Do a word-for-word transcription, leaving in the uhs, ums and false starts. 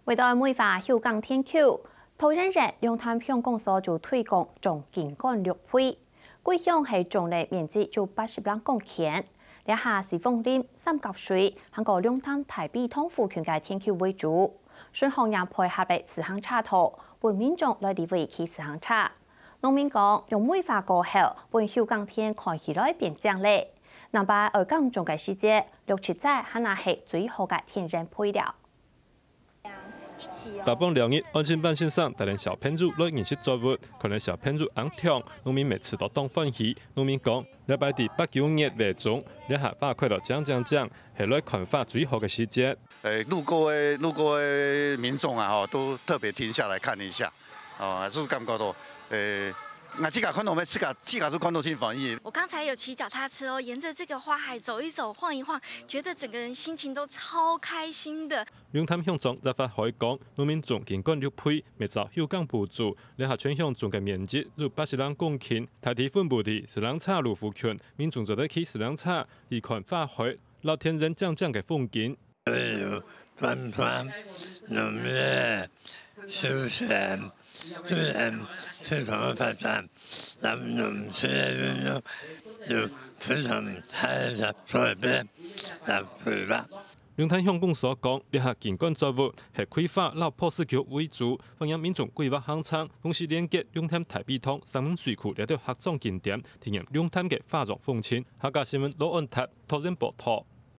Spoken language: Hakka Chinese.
為著美化休耕田區，桃園縣龍潭鄉公所就推廣種景觀綠肥。該鄉係種个面積有八十零公頃，這下四鳳林、三角水，還過龍潭大陂塘附近个田區為主。順風也配合了自行車道，分民眾來這位騎自行車。農民講，用美化過後，分休耕田看起來變靚了。南北愛耕種个時節，綠肥仔還係最好个天然肥料。 打幫尞日，安親班先生帶領小朋友來認識作物，看到小朋友恁暢，農民乜試著當歡喜。農民講，這擺在八九月會種，這下花開到靚靚靚，係來看花最好个時節。誒，路過的路過的民眾啊，吼，都特別停下來看一下，哦，就是感覺到，誒，我自家看到，自家自家都看到真歡喜。我剛才有騎腳踏車哦，沿著這個花海走一走、晃一晃，覺得整個人心情都超開心的。 龍潭鄉長葉發海講，農民種景觀綠肥，乜照休耕補助，這下全鄉種个面積有八十零公頃，大體分布在自行車路附近，民眾做得騎自行車，去看花海，摎田園靚靚个風景。有專專農業休閒、自然系統个發展，咱農村運用有非常大的改變，來推動。 龍潭鄉公所講，這下景觀作物係桂花摎波斯菊為主，歡迎民眾規劃行程，同時連結龍潭大陂塘、城門水庫這兜客庄景點，體驗龍潭个花園風情。客家新聞羅安達，桃園報導。